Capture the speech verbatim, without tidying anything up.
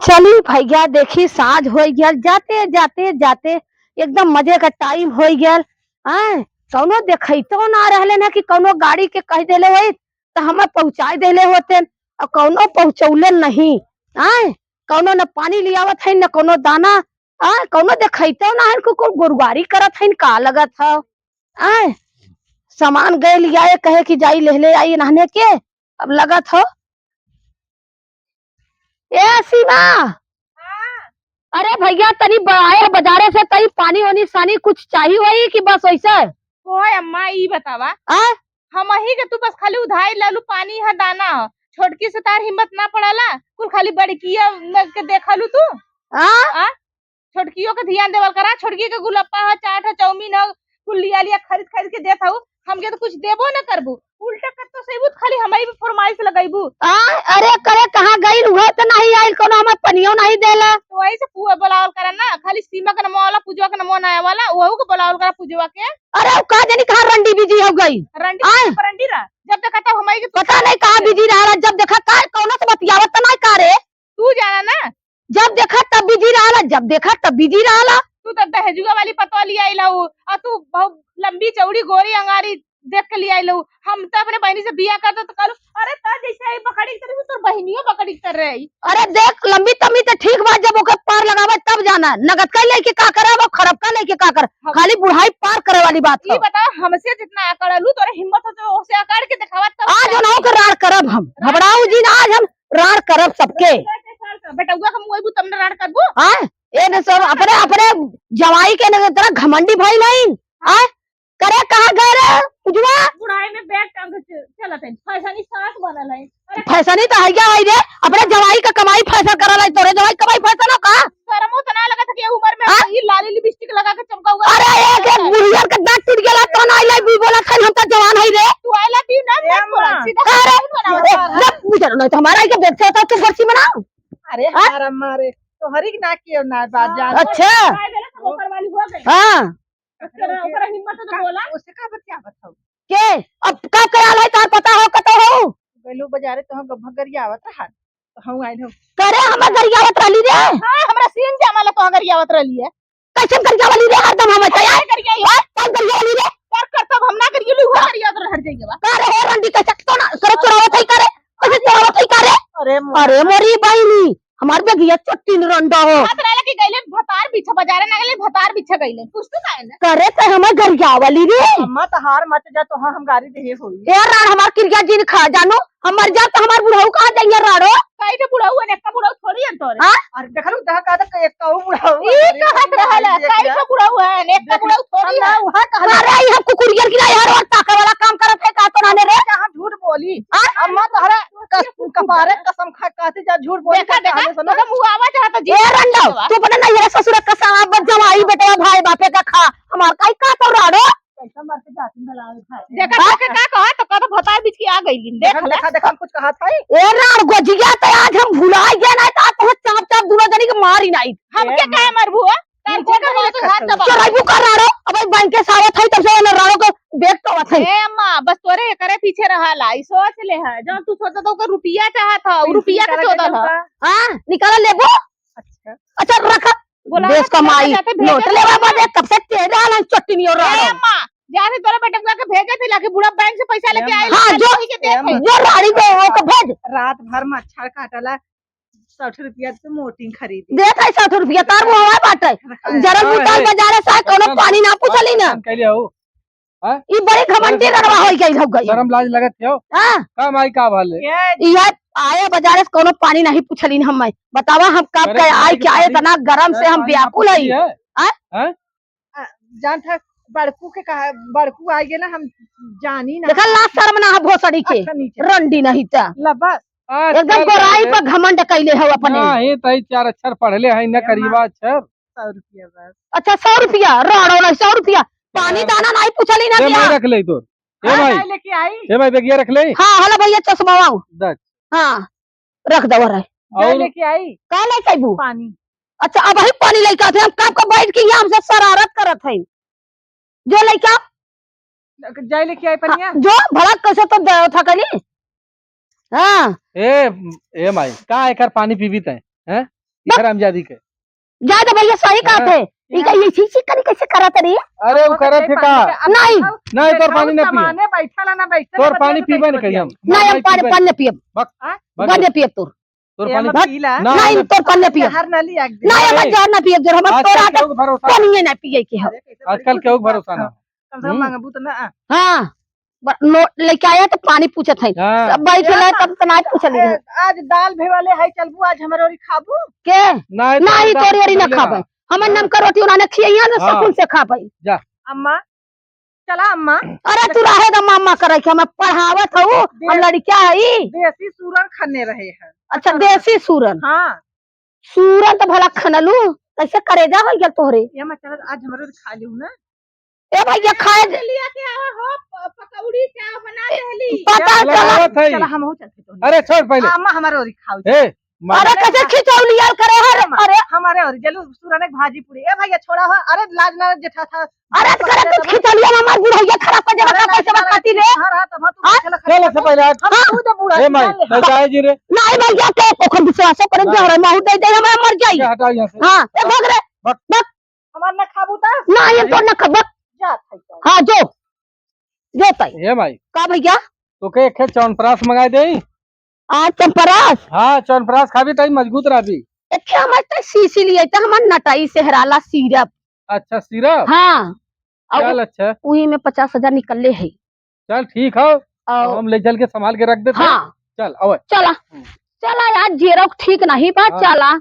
चली भैया, देखी साँझ होइ गयल, जाते, जाते, जाते एकदम मजे का टाइम होइ गयल। आय, कौनो देखैतो ना रहले ना कि कौनो गाड़ी के कह देले होई त हमें पहुँचाइ देले होते, अउर कौनो पहुँचौले नहीं। आय, कौनो न पानी लियावत है, न कौनो दाना। आय, कौनो देखैतो ना है, कुकुर गुरुआरी करत है, का लगत है। आय, सामान गए लियाए, कहे कि जाई लेहले आई नहने के, अब लगत हो। ए सीमा, हाँ। अरे भैया, तनी ब-, आए ह बजारे से, तनी पानी वानी सानी कुछ चाही होई कि बस वैसे? ओए अम्मा, ई बतावा, आ? हमही के तू बस खाली उधाई लालू, पानी ह, दाना ह, छोटकी से तार हिम्मत ना पड़ाला, कुल खाली बड़किया न-, के देखलू तू। आ? आ? छोटकियो के ध्यान देवल करा, छोटकी के गुलप्पा ह, चाट ह, चाउमीन ह, कुल लिया लिया खरीद खरीद के देत हऊ, हमके तो कुछ देबो न करबू, उल्टा कत्तो से अइबू त खाली हमही पे फरमाइश लगइबू। आ, अरे करे कहाँ गइल, उहे त नहीं आइल, कौनो हमें पनियो नहीं देला। तो वही से पुआ बोलावल करा ना, खाली सीमा के नमवा वाला, पूजवा के नमवा नया वाला, वहू के बोलावल करा पूजवा के। अरे उ का जानी कहाँ रंडी बिजी हो गई। रंडी आय। रंडी रहा, जब देखा तब हमही के पता नहीं कहाँ बिजी रहला, जब देखा का कौनो से बतियावत त नहीं का रे। तू जाना ना। जब देखा तब बिजी रहला, जब देखा तब बिजी रहला। तू तो दहेजुआ वाली पतवा लिया आइला हऊ, आ तू बहुत लंबी चौड़ी गोरी अंगारी देख के लिया आइला हऊ। हम तो अपने बहिनी से बियाह करते तो कहलू, अरे त जैसे आई बकरी की तरह, तोर बहिनियो बकरी की तरह रही। अरे देख, लंबी तम्बी तो ठीक बा, जब ओके पार लगावे तब जाना, नगद का लेके का करे, अब खरब का लेके का करे, हम खाली बुढ़ाई पार करे वाली बात ई है। बताओ, हमसे जितना अकड़लू, तोरे हिम्मत हो तो ओसे अकड़ के दिखावा तब आज का। उन्हों के राड़ करब हम, राड़ घबराऊ जी ना, आज हम राड़ करब सबके। बेटउआ के मुआइबू तब न राड़ करबू। हाँ, ए न सब अपने, अपने जवाई के न इतना घमंडी भइल हईन। हाँ, करे कहाँ गए रे उजवा? बुढ़ाई में बैग टांग के च-, चलत है, फैशनी सास बनल है। अरे फैशनी तो है क्या है रे? अपने जवाई का कमाई फैशन करल है, तोरे जवाई कमाई फैशन हो का? शर्मो तो ना लगत है कि उम्र में हाँ? ई लाली लिपस्टिक लगा के चमका हुआ अरे है। एक, एक बुढ़िया के दांत टूट गया तो ना आई लव यू बोला था, हम तो जवान है रे। तू आई लव यू ना, ए मत बोला, अम्मा। सीधा अरे, सीधा बनाओ। ए, जब बुझल नहीं तो हमारा ही के बैग से होता, तू फर्जी बनाओ। अरे हाँ? हमारा मारे, तोहरी के ना कियो ना बात जान। अच्छा। ऊपर वाली हो गई। हाँ। ओकरा, ओकरा हिम्मत तो बोला। उससे का बतियावत हो? के? अब का कराल है, तार पता हो, कतो हो? गइलू बाजारे, तो हम गरियावत रहन। तो हम आइल हो। करे, हम गरियावत रहली रे। हाँ, हमरा सीन जामाला तो गरियावत रहली है। कैसन गरियावली रे, हरदम हम बताया। काहे गरियाई? हाँ, कौन गरियावली रे? कर, कर, तब हम ना गरियाली, वो गरियावत रह जाइए बा। का रे हो रंडी, कैसे तो ना, करे चोरावत है का रे? कैसे चोरावत है का रे? अरे मोरी बहिनी, हमार बेगिया चट्टीन रंडा हो। हाथ रहला कि गइले भतार बिछे, बाजारे ना गइले, भतार बिछे गइले। पूछ तू काहे ना? करे ते हमें गरियावली रे। अम्मा तहार मत जा, तो हम गारी देहे होई। ए राड़ हमार किरिया जिन खा जानू, हम मर जाब तो हमार बुढ़ऊ कहाँ जाइए राड़ो? काहे के बुढ़ऊ है, नेका बुढ़ऊ थोड़ी है तोरे। हाँ? अरे देखलू, दहा का तक एक कहू बुढ़ऊ ई है। कहत रहला, काहे के बुढ़ऊ है, नेका बुढ़ऊ थोड़ी है। अरे ई हम कुकुरियन की ना यार, और ताका वाला काम करत है का तो नाने रे? हम झूठ बोली। हाँ? अम्मा तोहरा कस-, कपारे कसम खा, कहती जा झूठ बोली देखा, देखा, तोहरा मुँह आवाज है तो जी ए रंडो, तू अपने नैहरा ससुर का साला बन जवाई बेटवा भाई बापे का खा, हमार काई का तो राड़ो? कैसा मर के जाती भला है। देखा तो के का कहा तो का तो भतार बीच की आ गई लिन, देख देखा, ले। देखा, देखा, कुछ कहा था। ए राड़ गोजिया तो आज हम भुला गए ना तो आज चाप चाप दोनों जनी के मारी नहीं। हम के काहे मरबू? तार गोड़ में तो हाथ दबा। चोराइबू का राड़ो? अबे बैंक के सावत है तब से ना राड़ो के बैग तो है। ए अम्मा, बस तोरे एकरे पीछे रहा ला, ई सोच ले है। जो तू सोचत हो के रुपया चाहत हो, उ रुपया के चोदल है। हाँ, निकाला लेबो। अच्छा। अच्छा, रखा। बोला देश का माई, नोट लेवा बदे तब से तेरे हाल चट्टी नहीं हो रहा ए है। अम्मा, जाने तोरा बेटवा के भेजे थे लाके बूढ़ा बैंक से पैसा लेके आए, हाँ, जो, जो रानी बे वो को भेज। रात भर मच्छर काटला, साठ रुपया तो मोटिन खरीदी। देख है साठ रुपया, तार वो हवा बाटे। जरल बुतार बाजारे से कोनो पानी ना पूछली ना। कैले हो? हाँ? ई बड़ी घमंडी रड़वा होई गई, हो गई। शर्म लाज लगत हो? हाँ। का माई का भले? ये आए बाजारे से कोनो पानी नहीं पूछलिन हम। बतावा हम कब के आए, क्या इतना गरम से हम व्याकुल हई। हाँ? हाँ? जान था, बड़कू के कहा, बड़कू आ गए ना, हम जानी ना। देखा, लाज शर्म ना है भोसड़ी के। अच्छा, नीचे। रंडी नहीं ता। ला बस। एकदम गोराई पर घमंड कैले हो अपने। नहीं, तई चार अक्षर पढ़ले हैं, न करीबा अक्षर। सौ रुपया बस। अच्छा, सौ रुपया, राड़ो नहीं, सौ रुपया। पानी दाना नहीं पूछली ना ए माई, रख ले तो। ए माई, लेके आई। ए माई, बेगिया रख ले। हाँ, हला भैया, चश्मा आओ। हाँ, रख दो रे। और लेके आई। का लेके आईबू? पानी। अच्छा, अबही पानी लेके आते, हम कब का बैठ के यहाँ हमसे शरारत करत है। जो लेके आओ। जाए लेके आई पनिया। हाँ, जो भला कैसे तो दे था कनी। हाँ। ए, ए माई, का एकर पानी पीबी तै? हैं? ई बक- हरामजादी के। जा दे भैया, सही कहत हाँ। है। ई का ये छी छी करी कैसे करत रही? अरे, वो वो तो करत कहीं है पानी का? के, अब नहीं। खाओ, नहीं, तोर खाओ, पानी ना पिए। सामाने बैठल है ना, बैठल तोर है, पानी बता दे पीबे कैसे नहीं करी हम। नहीं, हम नहीं पानी, पीबे। पानी ना पियब। बक, हाँ? बक। पानी ना पियब तोर। तोर ये पानी मत पीला। ना, नहीं, ना। तोर पानी ना पियब। जहर ना लिया एक दिन। नहीं, हम नहीं। जहर ना पियब, जहर हम आज तोरा कल तो केहू के भरोसा पानी ना। ये ना पिए के हो। अरे, कैसे आजकल बोलत केहू के है? भरोसा ना। कम से कम हम्म। मांगबू तो ना। हाँ। ब-, नो-, लेके आया तो पानी पूछत है। हाँ। सब बैठ गए, तब तो ना पूछली है। ए, आज दाल भेवाले है, चलबू आज हमारे ओरी खाबू? के? नहीं, नहीं, तो तोरी ओरी ना खाबे। हाँ। हमार नमका रोटी उन्होंने खियाइया ना, हाँ। सुकून से खाबे। जा। अम्मा, चला अम्मा। अरे तू रहे दे, अम्मा करे के हमें पढ़ावत हऊ, हम दे-, लड़किया हई। देसी सूरन खन्ने रहे हैं। अच्छा, देसी सूरन। हाँ। सूरन तो भला खनलू, कैसे करेजा हो गया तोहरे? ये अम्मा, चला आज हमारे ओरी खा लिहू ना। ए भैया, खाए दे। लिया के आवा हो, प-, पकौड़ी चाव बना देली। पता चला चला। आवत है। चला, हमहू चलते तो। अरे, छोड़ पहले। हाँ, अम्मा, हमारे ओरी खाओ। ए, मार। अरे, कैसे खिचौलिया करे हर, अरे, अरे। हमारे ओरी जलू सूरन एक भाजी पूरी। ए भैया, छोड़ा हो। अरे, लाज ना जेठा था। अरे, तो करे तू खिचौलिया में हमार बुढ़ैया खराब कर देबा अरे, का, ना, कैसे ना, बात खाती रे? हाँ, हाँ, तब तू हाँ? चला चल, खा। सबसे पहले आज। हम हाँ। तू जब बूढ़ा ए माई, जान ले। नहीं जाए जी रे। नहीं भैया, के ओकर विश्वास करे, नहीं। जहर माहू दे दे, हमारा मर जाई। ये हटाओ यहाँ से। हाँ, ए भाग रे। भाग। भाग। हमार ना खाबू त? ना, ये तो ना खाबू। जा, खाई जा। हाँ, जो। जो तई। ए माई। का भैया? तोके एक ठे च्यवनप्राश मंगाई देई? आ, च्यवनप्राश? हाँ, च्यवनप्राश खाबी तई मजबूत रहबी। एक ठे हमार त शीशी लिए, त हमार नटाई सेहराला syrup। अच्छा, syrup? हाँ। और चल, अच्छा। उही में पचास हजार निकलले है। चल, ठीक हो। और हम ले चल के संभाल के रख देते हैं। हाँ। चल, आवे। चला। हम्म। चला यार, जेरो ठीक नहीं बा, हाँ। चला।